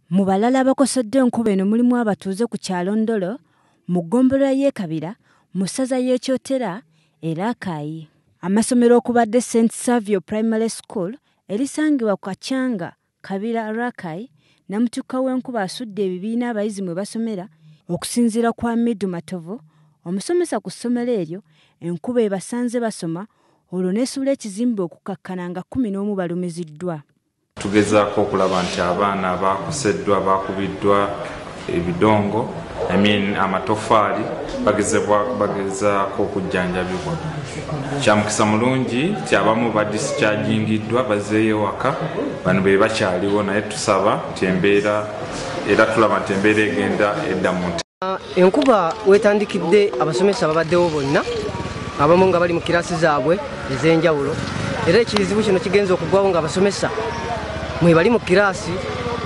Mu balala abakoseddwa enkuba eno mulimu abatuuze ku kyalo Ndolo, mu ggombolola y'e Kabira, mu ssaza y'e Kyotera e Rakai. Amasomero okubadde St Savio Primary School erisangibwa ku Kacyanga, Kabira, Rakai, Namutikwa w'enkuba asudde ebibiina abayizi mwe basomera. Okusinziira ku Hamidu Matovu, omusomesa ku ssomero eryo, enkuba ebasanze basoma olwo n'esuula ekizimbe okukakkana nga 11 balumiziddwa. Tugezaako okulaba nti abaana abakoseddwa bakubiddwa ebidongo, I mean amatofaali, bagezaako okujjanjabibwa. Kyamukisa mulungi nti abamu badischargingiddwa bazzeeyo ewaka, bano be bakyaliwo, naye tusaba nti embeera era tulaba nti embeera egenda edda mu nte. Enkuba wetandikidde abasomesa babaddewo bonna, abamu nga bali mu kirasi zaabwe ez'enjawulo, era ekizibu kino kigenze okugwawo ng'abasomesa mwe bali mu kirasi.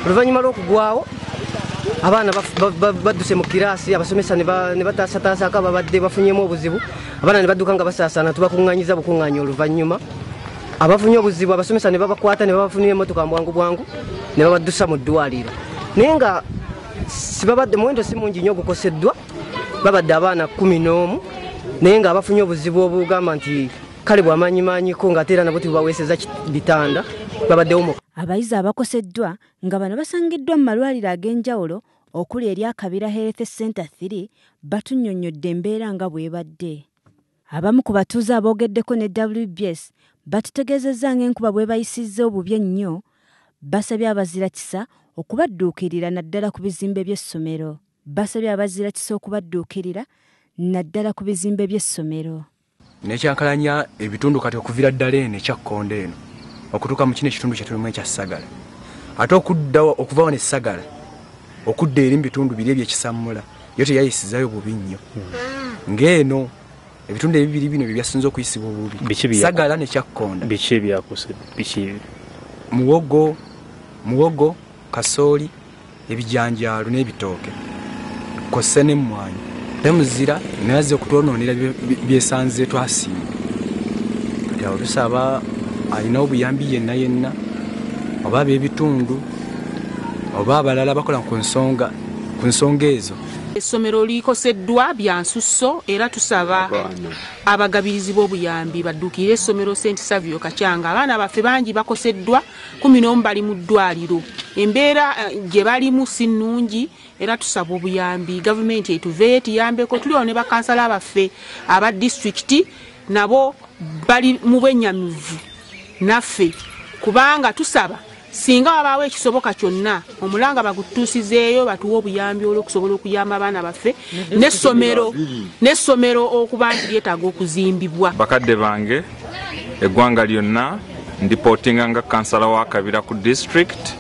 Oluvannyuma lw'okugwawo abaana badduse mu kirasi, abasomesa ne bataasataasako ababadde bafunyemu obuzibu, abaana ne badduka nga basaasaana, tubakuŋŋaanyiza bukuŋŋaanya. Oluvannyuma abafunye obuzibu abasomesa ne babakwata ne babafunira emmotoka bwangu bwangu ne babaddusa mu ddwaliro, naye nga sibabadde muwendo si mungi nnyo ogukoseddwa, babadde abaana 11, naye nga abafunye obuzibu obugamba nti kale bwamaanyimaanyiko ng'ate era nabo tebubaweeseza bitanda babaddewo mu. Abayizi abakoseddwa nga bano basangiddwa mu malwaliro ag'enjawulo okuli erya Kabira Health Center 3 batunnyonnyodde embeera nga bw'ebadde. Abamu ku batuuze aboogeddeko ne WBS batutegeezezza ng'enkuba bw'ebayisizza obubi ennyo, basabye abazirakisa okubadduukirira naddala ku bizimbe by'essomero. Basabye abazirakisa okubadduukirira naddala ku bizimbe by'essomero. Nekyankalanya ebitundu kati okuviira ddala eno ekyakkonda eno okutuuka mu kino ekitundu kye tulimu ekya Ssagala, ate okudda okuva wano Essagala okudda eri mu bitundu biri ebyekisammula yo teyayisizaayo bubi nnyo ng'eno ebitundu ebibiri bino bye byasinze okuyisibwa obubi, Ssagala ne Kyakkonda. Biki ebyakose? Biki? Muwogo, kasooli, ebijanjaalo n'ebitooke kose n'emmwanyi. Ate muzira naye azze okutwonoonera byesanze twasimba. Kati awo tusaba alina obuyambi yenna yenna, oba ab'ebitundu oba abalala bakola ku nsonga ezo. Essomero likoseddwa bya nsusso, era tusaba abagabirizi b'obuyambi badduukirire essomero St Savio Kacyanga. Abaana baffe bangi bakoseddwa, 11 bali mu ddwaliro, embeera gye balimu si nnungi, era tusaba obuyambi gavumenti etuveeyo etuyambeko. Tuliwo ne bakansala baffe aba disitulikiti nabo bali mu bwennyamivu naffe, kubanga tusaba singa wabaawo ekisoboka kyonna omulanga bagutuusizeeyo batuwe obuyambi olw'okusobola okuyamba abaana baffe n'essomero okuba nti lyetaaga okuzimbibwa. Bakadde bange, eggwanga lyonna ndipootinga nga kansala wa Kabira ku district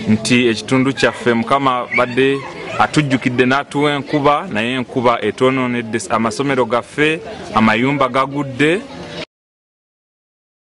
nti ekitundu kyaffe Mukama badde atujjukidde n'atuwa enkuba, naye enkuba etwonoonedde amasomero gaffe, amayumba gagudde.